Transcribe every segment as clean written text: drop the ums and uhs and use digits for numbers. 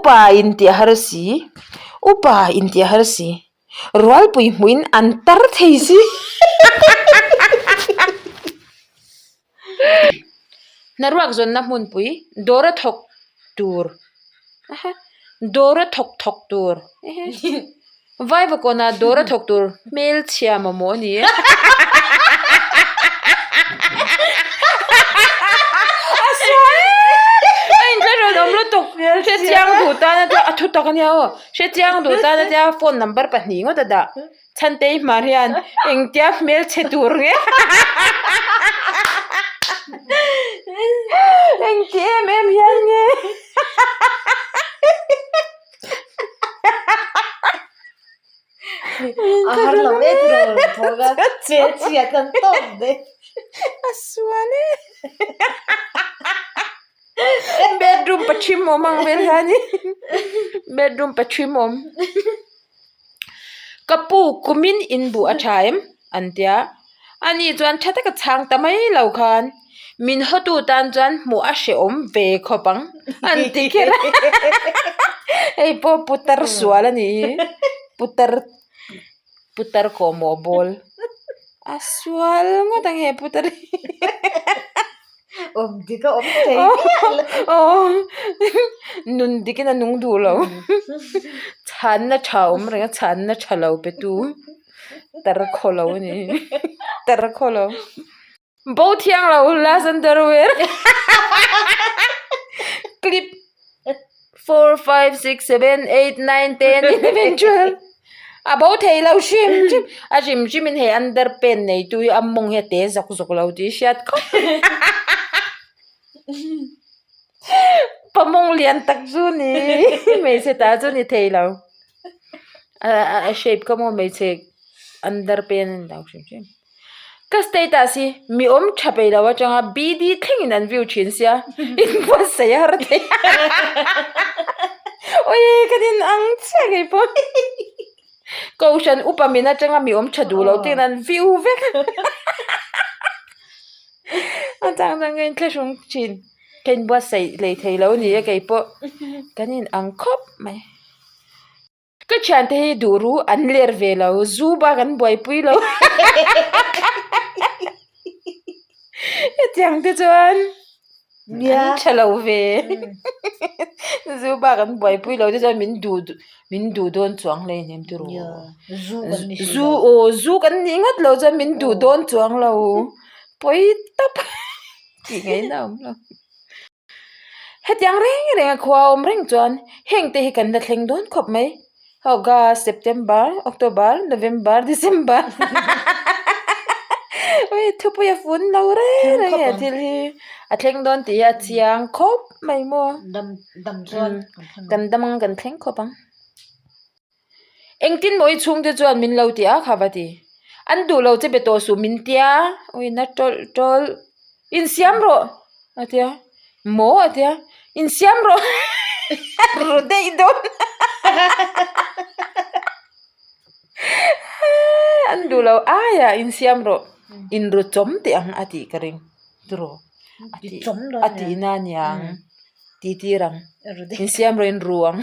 Upa intih a har si, upa intih a har si, rualpui hmuhin an tar thei si. Hnaruak zawnna hmunpui dawra thawk tur dawra thawk thawk tur Vaivakawnah dawra thawk tur hmelchhia mamawh a ni e. A sual a inthlahrun awm lutuk hrechiang duh tan a tia a thu tak a nia aw hrechiang duh tan a tia phone number pahnih ngawt a dah. Chhantei hmar hian engtia hmelchhe tur nge engti em em hian nge A har lo e tiraw thawk a hmelchhia kan tawp daih a sual e. Bedroom pathum awm ang vel hian in bedroom pathum awm ka pu kumin in buh a tha em an tia ani chuan tha taka chhang ta mai lo khan min hawtu tan chuan hmuh a hrehawm ve khawp ang an ti kher a hei pawh putar sual a nih hi putar putar kawhmawh bawl a sual ngawt ang he putar hi. Awm dik a awm thei miah lo. Aw nun dikin a nung duh lo. Chhanna tha awm reng a chhanna tha lo pe tu tar khaw lo a ni. Tar khaw lo. Bo thiang lo last underwear clip. 4, 5, 6, 7, 8, 9, 10, 11, 12 A bo thei lo hrim hrim a hrim hrim in hei underpant nei tu hi a mawng hi a te zawk zawk lo tih hriat khawp pa mawng lian tak chu ni hmeichhe ta chu ni thei lo a shape kha maw hmeichhe underpant a ni lo hrim hrim. Ka status hi mi awm tha peih lo atanga BD thlengin an view thin sia in buatsaih a har thei awi ka din ang chiah ngei pawh kohhran upa min atanga mi awm tha duh lo ten an view vek a chang chuan ka inthlahrung thin ka inbuatsaih lei thei lo a ni e keipawh kan in ang khawp mai. Ka thiante hi duh ru an ler ve lo, zu bak an buaipui lo. Hetiang te chuan an tha lo ve. Zu bak an buaipui lo te chuan min duh min duh dawn chuang hle hnem tiraw. Zu aw zu kan nih ngawt lo chuan min duh dawn chuang lo. Pawi tawp tih ngaihna a awm lo. Hetiang reng reng a khua awm reng chuan heng te hi kan la thleng dawn khawp mai August September October November December ui thupui a fun lo reng reng he thil hi a thleng dawn tih hi a chiang khawp mai maw kan dam ang kan thleng khawp ang. Engtin maw i chhungte chuan min lo ti a kha va ti. An duh lo che be tawh suh min tia, ui na tawlh tawlh, insiam rawh a tia, maw a tia, insiam rawh a ru daih dawn an duh lo aiah insiam rawh, inru chawm teh ang a tih ka ring tiraw a tihna a niang titir ang, insiam rawh inru ang.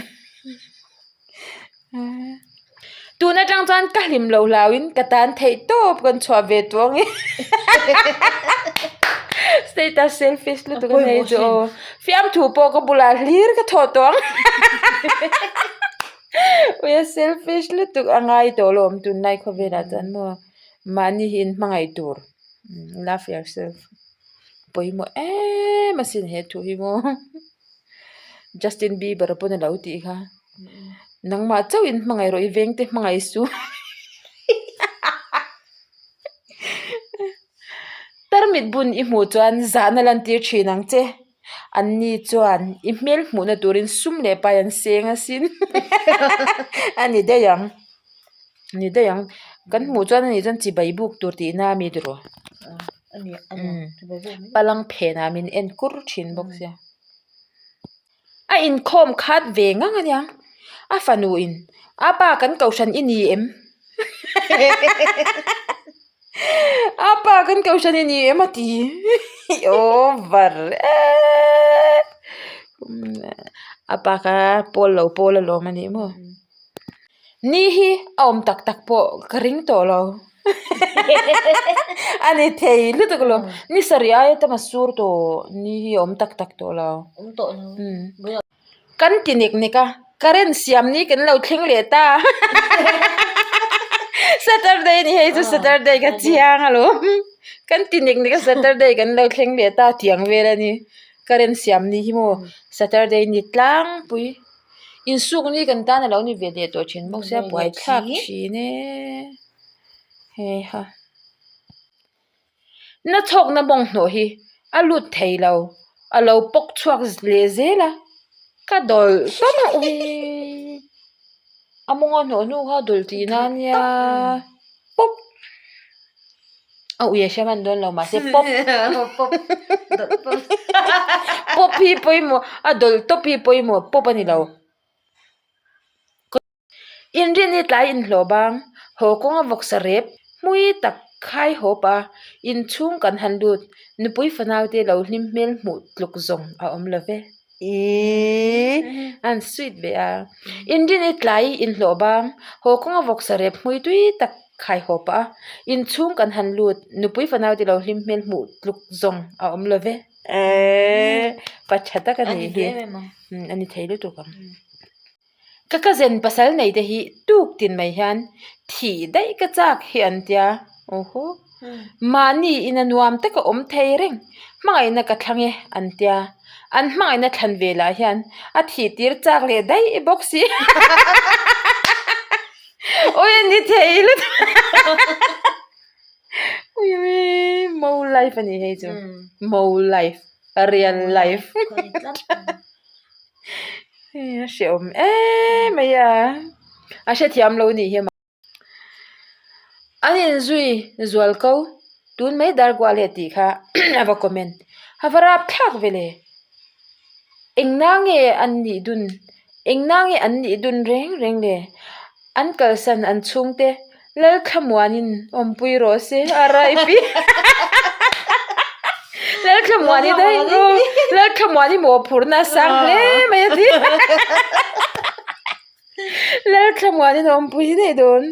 Tun atang chuan ka hlim lo hlauin ka tan theih tawp kan chhuah ve tawh ang e status selfish lutuk a nei chu aw fiamthu pawh ka bulah hlir ka thawh tawh ang ui a selfish lutuk a ngai tawh lo awm tunlai khawvelah chuan maw mahni hi inhmangaih tur love yourself pawimawh em asin he thu hi maw. Justin Bieber pawn a lo tih kha nangmah chauh in hmangaih rawh i veng te hmangaih suh tarmit bun i hmuh chuan zahna lantir thin ang che an ni chuan i hmel hmuhna turin sum leh pai an seng asin a ni daih ang ni daih ang kan hmuh chuan ani chuan chibai buk tur tihna a mi tiraw. Palang phenah min en kur thin bawk sia. A inkhawm khat ve ngang a nia. A fanu in, A pa kan kohhran i ni em? A pa kan kohhran i ni em a ti. Over e. A pa kha pawl lo pawl alawm a nih maw. Ni hi a awm tak tak pawh ka ring tawh lo. A ni thei lutuk alawm. Ni sarih aia tam a sur tawh ni hi a awm tak tak tawh lo. Awm tawh lo. Kan ti nek nek a, current siam ni kan lo thleng leh ta. Saturday ni hei chu Saturday ka chiang alawm. Kan ti nek nek a Saturday kan lo thleng leh ta tiang vel a ni. Current siam ni hi maw Saturday ni tlangpui insuk ni kan tan a lo ni ve leh tawh thin bawk sia buai thlak thin e heiha. Na chhawkna mawng hnawh hi a lut thei lo a lo pawk chhuak leh zel a ka dawlh tawp a uii a mawnga hnawh hnu kha dawlh tihna a nia pawp. A ui a hre hman dawn lo mahse pawp pawp hi pawimawh a dawlh tawp hi pawimawh pawp a ni lo. Inrinni tlai inhlawh bang haw kawnga vawksa rep hmui tak khai hawp a inchhung kan han lut nupui fanau te lo hlim hmel hmuh tluk zawng a awm lo ve. Iiii an sweet ve a. Inrinni tlai inhlawh bang haw kawnga vawksa rep hmui tui tak khai haw pah a, inchhung kan han lut nupui fanau te lo hlim hmel hmuh tluk zawng a awm lo ve. Eee pa tha tak a nih hi a ni thei lutuk ang. Ka cousin pasal nei te hi tuk tin mai hian thih daih ka chak hi an tia awhaw mahni ina nuam taka awm thei reng hmangaihna ka thlang e an tia an hmangaihna thlan ve lah hian a thih tir chak leh daih bawk si awi a ni thei lutuk ui ui mo life a ni hei chu mo life real life. Hei a hrehawm em mai a, a hrethiam lo nih hi an inzui zual ko tun mai dar kual e tih kha a va comment a va rap thlak ve le engna nge an nih dun engna nge an nih dun reng reng le an kalsan an chhungte Lalthlamuanin awmpui rawh se RIP Lalthlamuani daih rawh Lalthlamuani mawhphurhna a sang hle mai a ti Lalthlamuanin awmpui daih dawn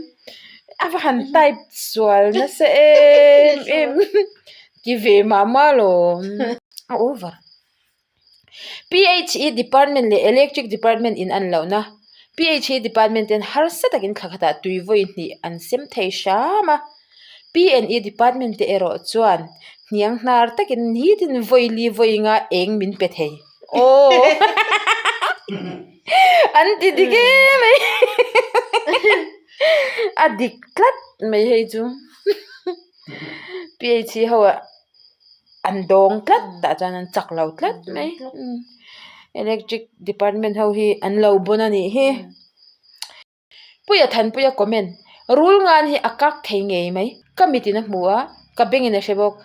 a va han type sual nasa em em ti ve mah mah alawm a over. PHE department leh electric department in an lohna PHE department ten harsa takin thla khatah tui vawi hnih an sem thei hram a, PNE department te erawh chuan hniang hnar takin nitin vawi li vawi nga eng min pe thei aw an ti dik em mai a dik tlat mai hei chu PHE ho ah. An dawng tlat tah chuan an chak lo tlat mai electric department ho hi an lo bawn a nih hi Puia Thanpuia comment rul ngan hi a kak thei ngei mai ka mitin a hmu a ka bengin a hre bawk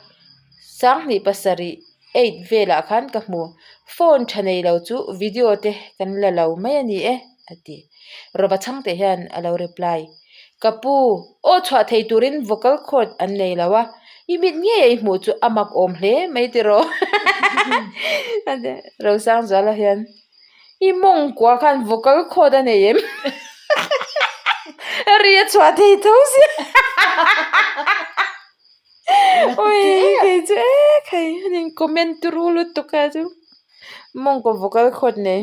sanghnih pasarih eight velah khan ka hmu phone tha nei lo chu video te kan la lo mai a ni e a ti Rawva chhangte hian a lo reply. Ka pu, aw chhuah thei turin vocal cord an nei lo a, i mit ngei a i hmuh chu a mak awm hle mai tiraw? Rosangzuala hian, I mawngkua khan vocal cord a nei em? Ri a chhuah thei tho sia. Ui, kei chu e khai, an in comment turu lutuk a chu. Mawngkaw vocal cord nei.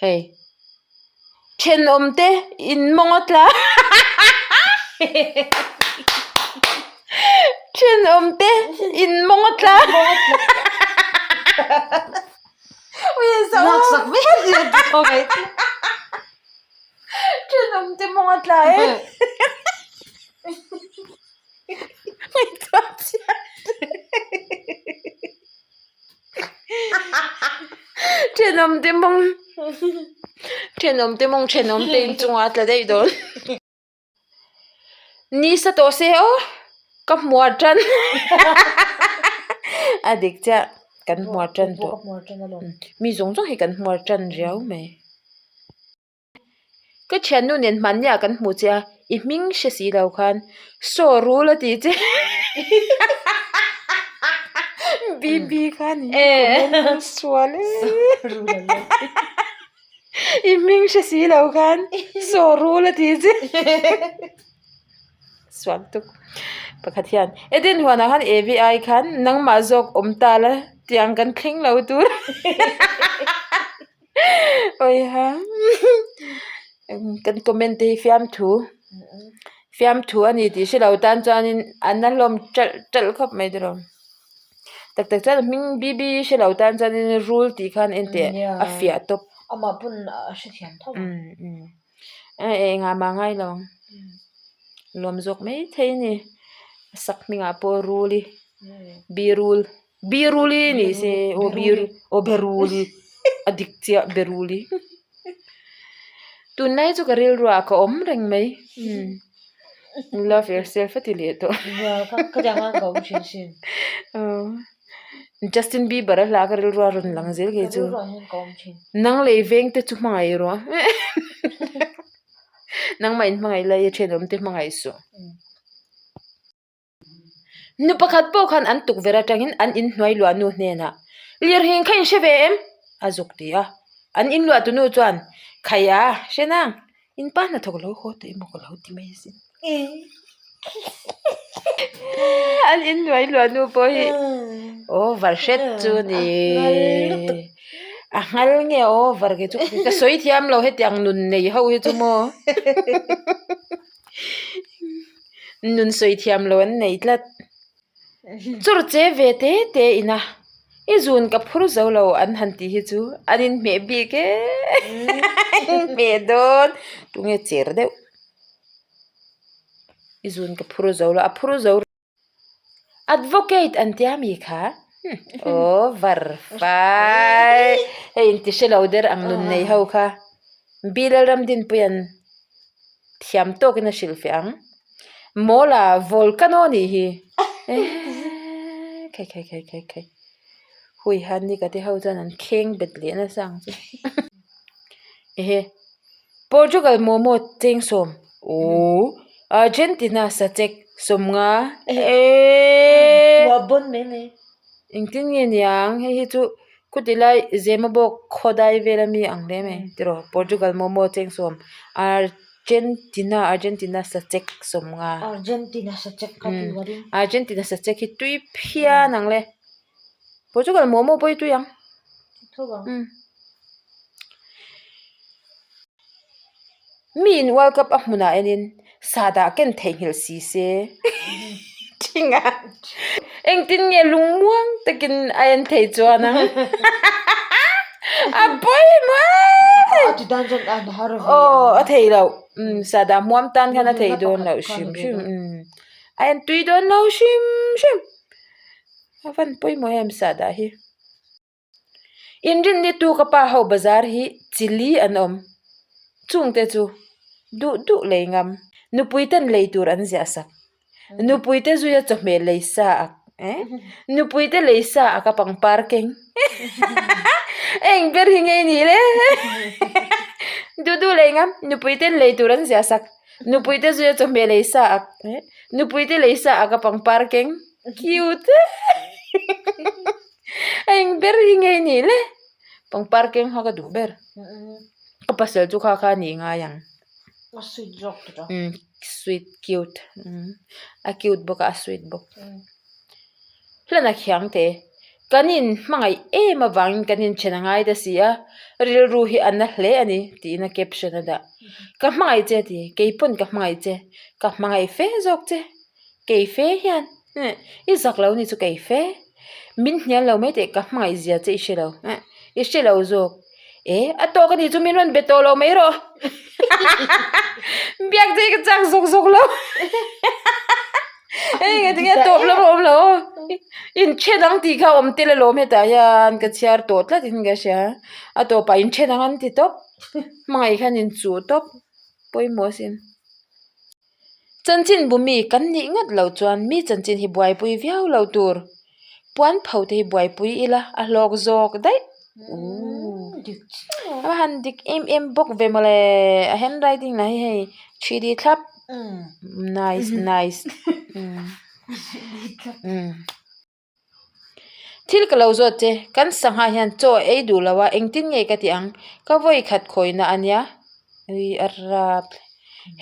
Hei thenawm te in mawng a tla thenawm te in mawng a tla thenawm te mawng a tla e. Thenawm te mawng thenawm te mawng thenawm te inchungah a tla daih dawn. Nisa tawh se aw ka hmuar tan a dik chiah kan hmuar tan tawh mi zawng zawng hi kan hmuar tan riau mai. Ka thiannu nen hmanni ah kan hmuh che a, i hming hre si lo khan saw rul a ti che. BB kha ni comment sual e. I hming hre si lo khan saw rul a ti che. Sual tuk. Pakhat hian Eden huanah khan AVI khan nangmah zawk awm ta la tiang kan thleng lo tur. Awiha kan comment te hi fiamthu fiamthu a ni tih hre lo tan chuanin an la hlawm ṭalh ṭalh khawp mai tiraw tak tak chuan hming BB hre lo tan chuanin rul tih khan en teh a fiah tawp amah pawn a hrethiam tho a engah mah ngai lo ang lawm zawk maithei a ni a sak hmingah pawh rul i birul. Biruli ni se aw bir aw beruli a dik chiah beruli tunlai chu ka rilruah ka awm reng mai love yourself a ti leh tawh Justin Bieber a hla ka rilruah a rawn lang zel kei chu nang leh i veng te chu hmangaih rawh nangmah in hmangaih lai a thenawm te hmangaih suh. Nu pakhat pawh khan an tukverh atangin an inhnuai luah nu hnenah, Lirhing kha in hre ve em? a zuk ti a. An inluah tu nu chuan, Khai a, hre nang, in pa hnathawk lo haw tawh emaw ka lo ti mai asin. An inhnuai luah nu pawh hi over hret chu a ni. A nghal nge over ke chu ka sawi thiam lo hetiang nun nei ho hi chu maw. Nun sawi thiam lo an nei tlat. Chawr che ve te te ina i zun ka phur zo lo an han tih hi chu an inhmeh bik e inhmeh dawn tunge cher deuh i zun ka phur zo lo a phur zo Advocate an tia mi kha over fai hei inti hre lo der ang nun nei ho kha Bilal Ramdinpuia'n thiam tawkin a hrilh feh ang Mawla volcano nih hi khai khai khai khai khai hui han ni ka te ho chuan an kheng bet leh nasa ang chu ehe. Portugal momo chengsawm ooh Argentina sachek sawmnga eeeee engtin nge niang hei hi chu khuti lai Zemabawk khawdai vel ami ang hle mai tiraw Portugal momo chengsawm Argentina Argentina sachek sawmnga Argentina sachek hi tui phian ang le Portugal momo pawh hi tui ang. Miin World Cup a hmunah enin sahdah ken theihnghilh si se thinga engtin nge lungmuang takin a en thei chuan ang a pawimawh aw a thei loh sahdah hmuam tan khan a thei dawn loh hrim hrim a en tui dawn lo hrim hrim a van pawimawh em sahdah hi. Inrinni tu ka pa ho bazar hi chili an awm. Chungte chu duh duh lei ngam. Nupui ten lei tur an ziah sak. Nupui te zuia chawhmeh lei sa ak eh nupui te lei sa ak a pangpar keng eng ber hi ngei ni le duh duh lei ngam nupui ten lei tur an ziah sak. Nupui te zuia chawhmeh lei sa ak eh nupui te lei sa ak a pangpar keng cute A eng ber hi nge nih le pangpar keng kha ka duh ber ka pasal chu kha kha a nih ngai ang a sweet zawk tawh a umm sweet cute a cute bawk a a sweet bawk hlan a khiang teh kan in hmangaih em avangin kan inthen a ngai ta si a rilru hi a na hle a ni tiin a caption a dah ka hmangaih che a ti keipawn ka hmangaih che ka hmangaih fe zawk che. Kei fe hian i zak lo ni chu kei fe min hnial lo mai teh ka hmangaih zia che i hre lo i hre lo zawk e a tawk a ni chu min rawn be tawh lo mai rawh biak che hi ka chak zawk zawk lo hei engtin nge tawp lam a awm lo inthen ang tih kha awm tel alawm hetah hian ka chhiar tawh tlat in ka hria a tawpah inthen ang an ti tawp hmangaih khan inchuh tawp pawimawh asin. Chanchin bu mi kan nih ngawt loh chuan mi chanchin hi buaipui viau lo tur. Puan pho te hi buaipui ila a hlawk zawk daih. A han dik em em bawk ve mawle a handwriting lah hi hei 3D thlap nice nice. Thil ka lo zawt che, kan sangha hian chaw a ei duh lo a, engtin nge ka tih ang? Ka vawi khat khawina a nia. Ui a rap,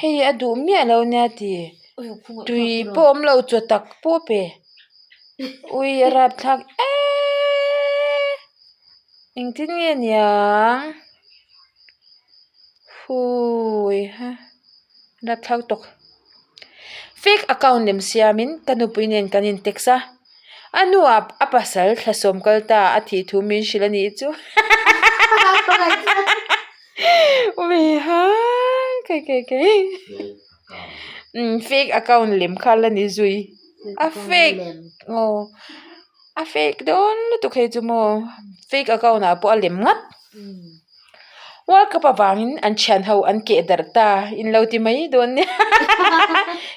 hei a duh miah lo nia ti. Tui pawh awm lo chaw tak pawh pe. Ui a rap thlak eeee. Engtin nge niang? Hui ha, rap thlak tawk. Fake account lem siamin ka nupui nen kan in text a, a hnuah a pasal thlasawm kal ta a thih thu min hrilh a nih chu fake account lem kha la ni zui a fake aw a fake dawn lutuk hei chu maw fake account ah pawh a lem ngat. World Cup avangin an thian ho an keh darh ta in lo ti mai dawn nia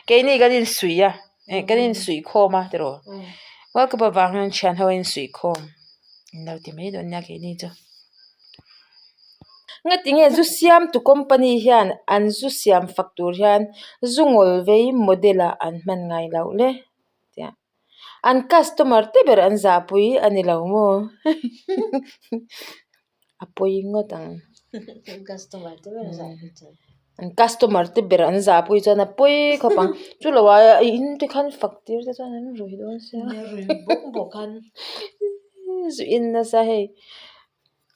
keini kan insuih a eh kan insuih khawm a tiraw World Cup avangin an thian ho an insuih khawm in lo ti mai dawn nia keini chu. Ngatinge zu siam tu company hian an zu siam fak tur hian zu ngawl vei model ah an hman ngai loh le tia. An customer te ber an zahpui a ni lo maw a pawi ngawt ang an customer te ber an zahpui chuan a pawi khawp ang chu lo ah in te khan fak tir te chuan an rui dawn sia zu in nasa hei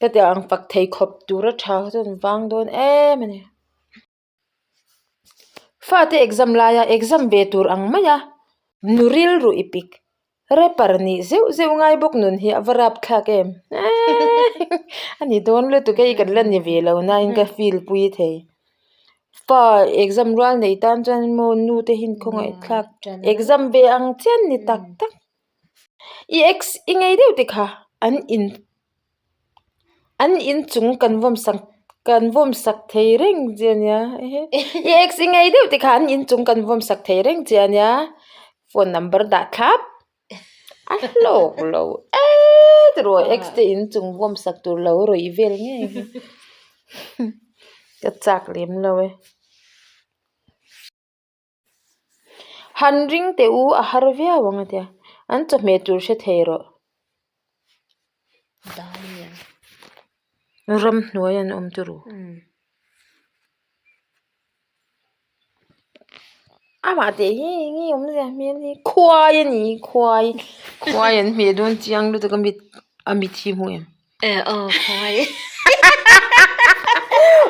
ka tih ang fak thei khawp tura tha kha chuan an vang dawn em a ni. Fate exam laia exam ve tur ang maia nu rilru i pik rapper nih zeuh zeuh ngai bawk nun hi a va rapthlak em a ni dawn lutuk hei kan la ni ve lo nain ka feel pui thei fa exam rual nei tan chuan maw nu te hi khawngaih thlak exam ve ang chian ni tak tak i ex i ngei deuh te kha an in. An inchung kan vawm sak kan vawm sak thei reng che a nia i ex i ngei deuh te kha an inchung kan vawm sak thei reng che a nia phone number dah thlap a hlawk lo eee tiraw ex te inchung vawm sak tur lo rawih vel ngei ka chak lem lo e. Han ring teh u a har viau ang a tia an chawhmeh tur hre thei rawh ramhnuai an awm turu amah teh hi eng nge awmzia hmel hi khuai a ni khuai khuai an hmeh dawn chiang lutuk a mit a mit hi hmu em. Eh aw khawngaih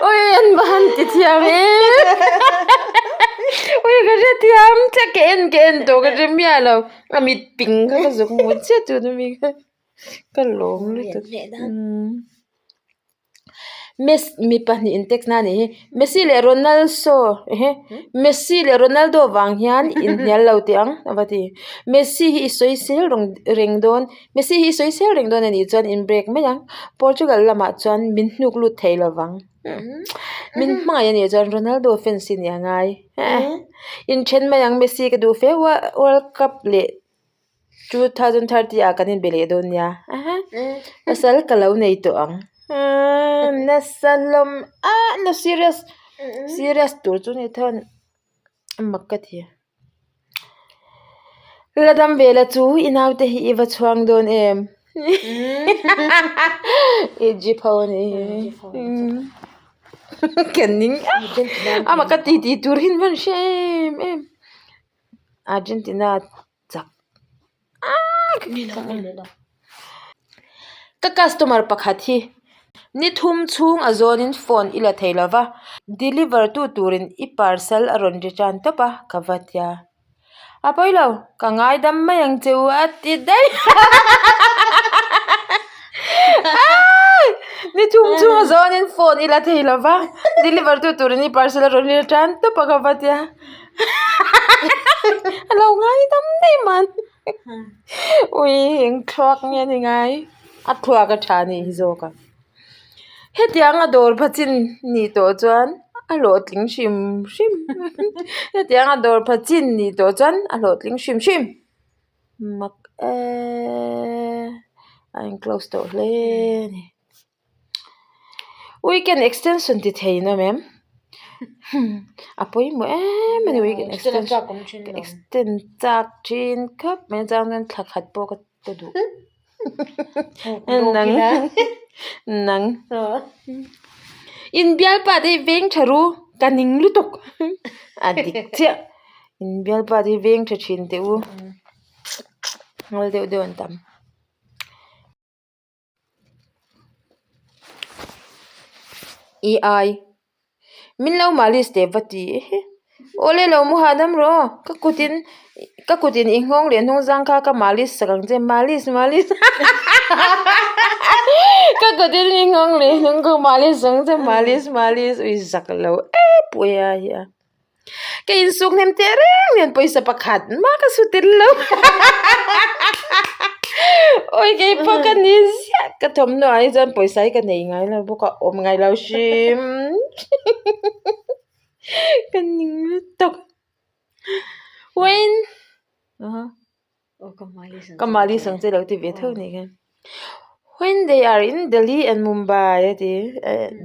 Ui an va han ti thiam em Ui ka hre thiam chiah ka en ka en tawh ka hre miah lo a mit ping kha ka zuk hmu chiah tun ami kha ka lawm lutuk Mes mi pahnih in text na a nih hi Messi leh Ronalso ehe Messi leh Ronaldo vang hian inhnial lo teh ang a va ti Messi hi i sawi sel reng reng dawn Messi hi i sawi sel reng dawn a nih chuan in break mai ang Portugal lamah chuan min hnuk lut thei lo vang min hmangaih a nih chuan Ronaldo fans hi nia ngai inthen mai ang Messi ka duh fe World Cup leh. 2030 ah kan inbe leh dawn nia pasal ka lo nei tawh ang nasa hlawm a na serious serious tur chu ni thawn mak ka ti la dam ve la chu i naute hi i va chhuang dawn em Egypt ho a nih hi ka ning amah ka ti tih tur hi an van hre em em Argentina. chak Ka customer pakhat hi ni thum chhung a zawnin phone i la thei lova deliver tu turin i parcel a rawn return tawp a ka va tia a pawi lo ka ngaidam mai ang che u a ti daih ni thum chhung a zawnin phone i la thei lova deliver tu turin i parcel a rawn return tawp a ka va tia. A lo ngai dam daih man ui eng thluak nge ni ngai a thluak a tha anih hi zawk a hetiang a dawr pha chin nih tawh chuan a hlawhtling hrim hrim hetiang a dawr pha chin nih tawh chuan a hlawhtling hrim hrim mak eee a in close tawh hle a ni. Weekend extension ti thei in awm em a pawimawh em a ni weekend extension ka extend chak thin khawp mai a chuan thla khat pawh ka duh. Nang nang in bialpa te hi veng tha ru ka ning lutuk a dik chiah in bialpa te hi veng tha thin teh u ngal deuh deuh an tam. I ai min lo malis teh va ti he awle lo mu hahdam rawh aw ka kut in ka kut in i nghawng leh hnung zang kha ka malis sak ang che malis malis ka kut in i nghawng leh hnung ka malis sak ang che malis malis ui zak lo em pui a hi a. Ka insuk hnem teh reng nen pawisa pakhat mah ka su tel lo awi kei pawh ka ni ziah ka thawmhnaw ah hi chuan pawisa hi ka nei ngai lo bawk a awm ngai lo hrim ka ning lutuk when Ka malis ang che lo ti ve tho ni khan when they are in Delhi and Mumbai a ti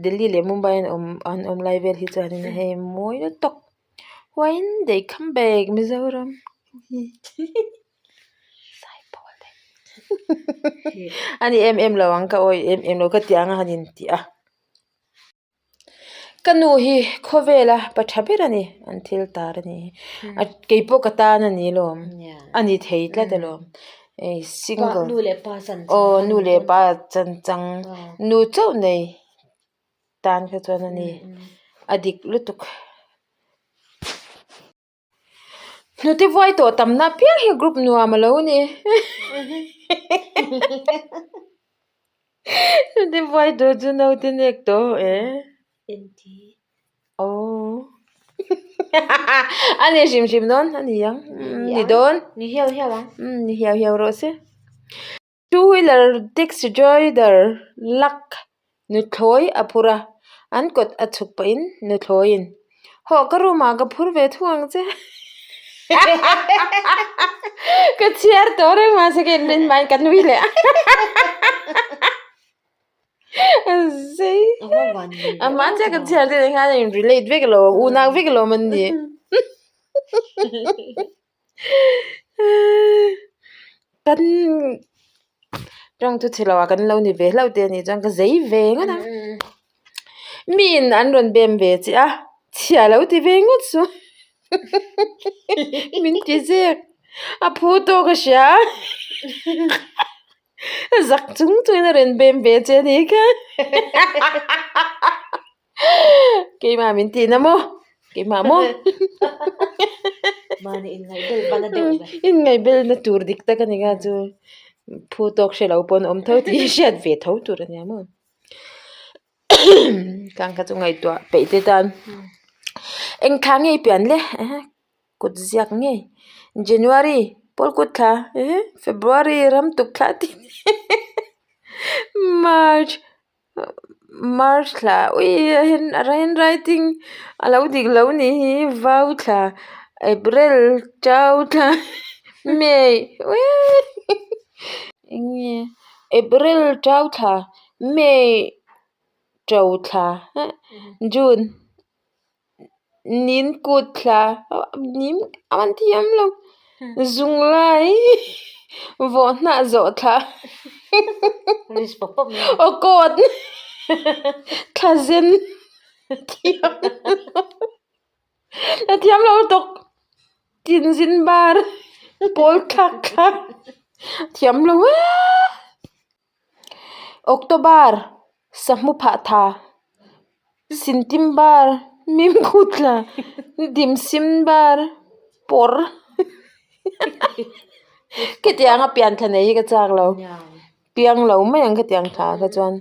Delhi leh Mumbai an awm an awm lai vel hi chuan in hei mawi lutuk when they come back Mizoram a ni em em lo ang ka awih em em lo ka tiang a han intih a. Ka nu hi khawvela pa tha ber a ni, an thil tar a ni. Kei pawh ka tan a ni alawm, a ni thei tlat alawm. Hei single aw nu leh pa chan chang nu chauh nei tan kha chuan a ni, a dik lutuk. Hnute vuai tawh tamna apiang hi group nuam a lo ni. Hnute vuai tawh chu naute nek tawh e. Aww a ni hrim hrim dawn a ni ang ni dawn ni hiau hiau ang ni hiau hiau rawh se. Two wheeler taxi driver luck nuthlawi a phur a, an kawt a chhuk pahin nuthlawiin hawh ka room ah ka phur ve thung ang che ka chhiar tawh reng mahse ka inrin hmain ka nui leh a zei amah chiah ka chhiar te nen khan a in relate vek alawm unau vek alawm an nih. Kan tawng chu chhe lo ah kan lo ni ve hlauh te a nih chuan ka zei ve ngawt ang miin an rawn bem ve che a chhia lo ti ve ngawt suh min ti zek a phu tawk a hria a zak chung chungin a rawn bem ve che a nih kha. Keimah min tih na maw? Keimah maw? Mahni inngaihbel bana deuh ve. Inngaihbel na tur dik tak a ni kha chu phu tawk hre lo pawn awm tho tih hi hriat ve tho tur a nia maw? Khang kha chu ngaihtuah peih te tan eng thla ngei pian le kut ziak ngei January pawl kut thla February ram tuk thla tih March. March thla ui a handwriting a lo dik lo nih hi vau thla April tau thla May eng nge April tau thla May to thla June. Nin kut thla nin a man thiam lo zung lai vawh hnah zawh thla aw kawt thla zen thiam lo a thiam lo tawk tin zin bar pawl thlak thla thiam lo eee. October sahmu phah tha Sintimbar Mimkhutla Dimsimbar pawr khitiang a pian thla nei hi ka chak lo piang lo mai ang khitiang thla kha chuan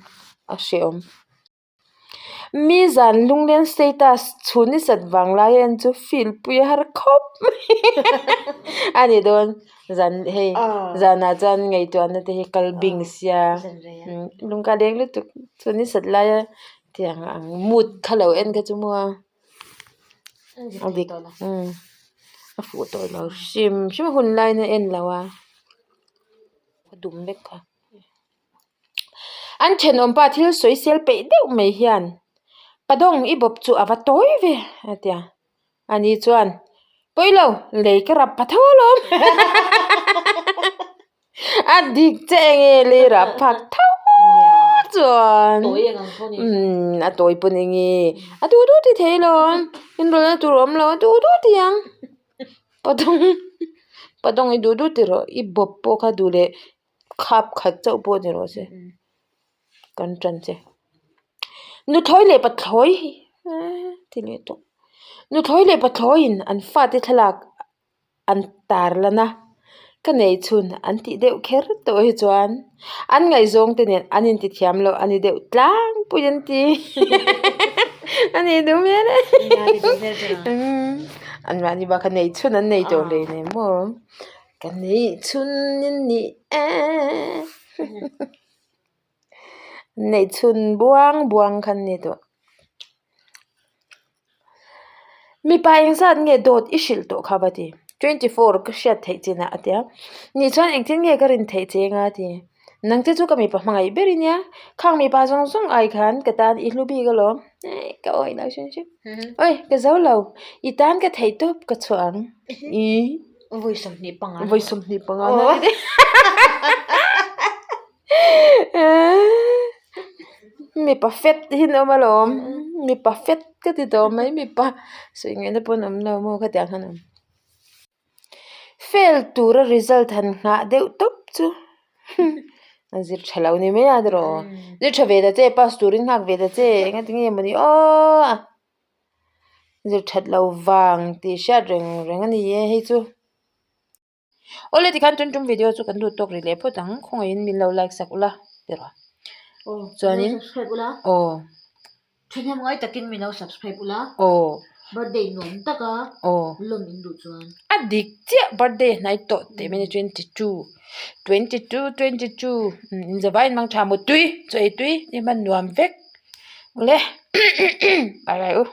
a hrehawm. Mi zan lunglen status chhun ni sat vang lai en chu feel pui a har khawp mai a ni dawn zan hei zanah chuan ngaihtuahna te hi kal bing sia lung ka leng lutuk chhun ni sat laia tiang ang mood kha lo en kha chu maw a dik a fuh tawh lo hrim hrim a hun laiin a en lo a a dum vek kha. An thenawmpa thil sawi sel peih deuh mai hian Padawng i bawp chu a va tawi ve a ti a, ani chuan Pawilo lei ka rap pha tho alawm. A dik che enge lirah phak tho chuan umm a tawi pawn enge a duh duh ti thei lo inrawlh na tur a awm lo a duh duh ti ang patawng patawng i duh duh ti rawh i bawp pawh kha duh leh khap khat chauh pawh ni rawh se kan tan che nuthlawi leh pathlawi ti leh tawh nuthlawi leh pathlawiin an fate thlalak. an tar lan a ka nei chhun an tih deuh kher tawh hi chuan an ngaihzawng te nen an inti thiam loh a ni deuh tlangpui an ti a ni duh hmel e an mahni bak a nei chhun an nei tawh hlei nem maw ka nei chhun in ni e nei chhun buang buang kha an ni tawh. Mipa engzat nge dawt i hrilh tawh kha va ti? 24 ka hriat theih chin ah a ti a. Nih chuan engtin nge ka rin theih che anga a ti. Nang te chu ka mipa hmangaih ber i nia. Khang mipa zawng zawng ai khan ka tan i hlu bik alawm. Ka awih lo hrim hrim. Oi ka zo lo. I tan ka theih tawp ka chhuah ang. Ih. Vawi 25 Vawi 25 na ti. Mipa fet hi an awm alawm mipa fet ka ti tawh mai mipa sawi ngaihna pawh an awm lo maw khatiang khan awm fail tura result han nghah deuh tawp chu an zir tha lo ni mai a tiraw zir tha ve ta che pass turin nghak ve ta che engati nge mawni aw zir that lo vang tih hriat reng reng a ni e hei chu. Awle tikhan tun tum video chu kan duh tawk rih leh phawt ang khawngaihin min lo like sak ula tiraw Aw chuanin min lo subscribe ula aw thahnem ngai takin min lo subscribe ula aw birthday nuam taka aw lawm in duh chuan a dik chiah birthday hnai tawh teh mai a ni 22 22 22 in zavai in mang tha mutui chaw ei tui ni hman nuam vek awle bye bye u.